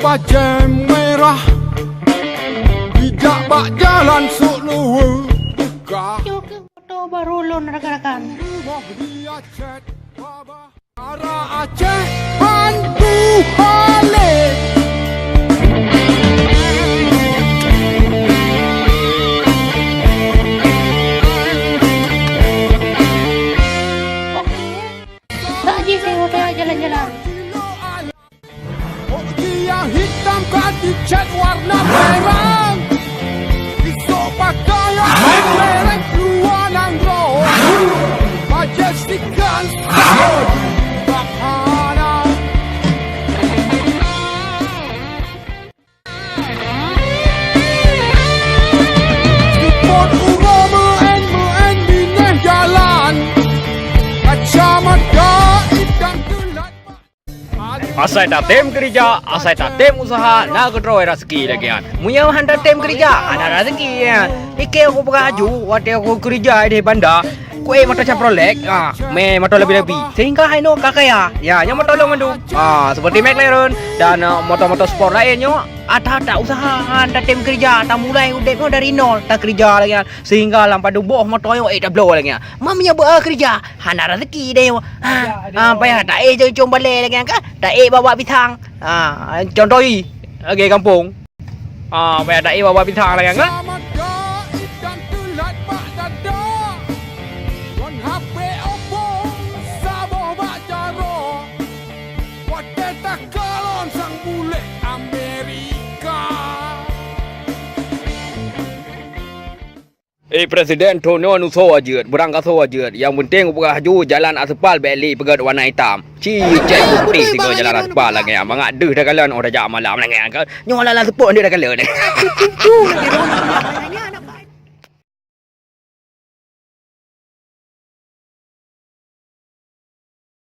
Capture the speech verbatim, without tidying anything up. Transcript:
Pacéng mirah, jijak bak jalan sôk luweue teuka. Yuk, foto baru lôn rakan-rakan. Rumoh dia cét babah. Ara Aceh han tuha lé. Oke. Tak jih saya foto jalan-jalan. Ôk jih nyang hitam ka jicét warna merah. Isôk pakaian merah luwa nanggroe. Bajèe sikan saboh bak hana. Seupôt uroe meu'en-meu'en binéh jalan. Kacamata itam teulat. Asai tatem keurija, asai tatem useuha, na keudroe raseuki lagèe nyan. Meunyoe han tatem keurija, hana raseuki nyan. Pike ku peugah aju, watèe ku keurija di banda, ku ék moto Chevrolet, ah, mè moto leubeh-leubeh. Sehingga hai nyoe ka kaya. Ya, nyoe moto lôn mandum. Ah, seperti McLaren dan, ah, moto-moto sport laén nyoe, ata-ata useuha han tatem keurija, tamulai udép nyoe dari nol, takeurija lagèe nyan. Sehingga lam padub boh moto nyoe ék tabloe lagèe nyan. Meunyoe beu keurija, hana raseuki deh. Ha, ha, payah taéh jong-jong balèe lagèe nyan ka, taéh bak-bak pisang. Ha, contoh i, lagèe gampông. Ha, payah taéh bak-bak pisang lagèe nyan ka. Eh, Presiden, thon nyoe nusoe jeuet, beurangkasoe jeuet. Nyang peunteng kupeugah laju, jalan aspal bèk lé peugöt warna itam. Ci cèk putih sigoe jalan aspal lagèe nyan. Mangat deuh takalon 'oh tajak malam lagèe nyan. Nyoe lam-lam seupôt deuh takalon.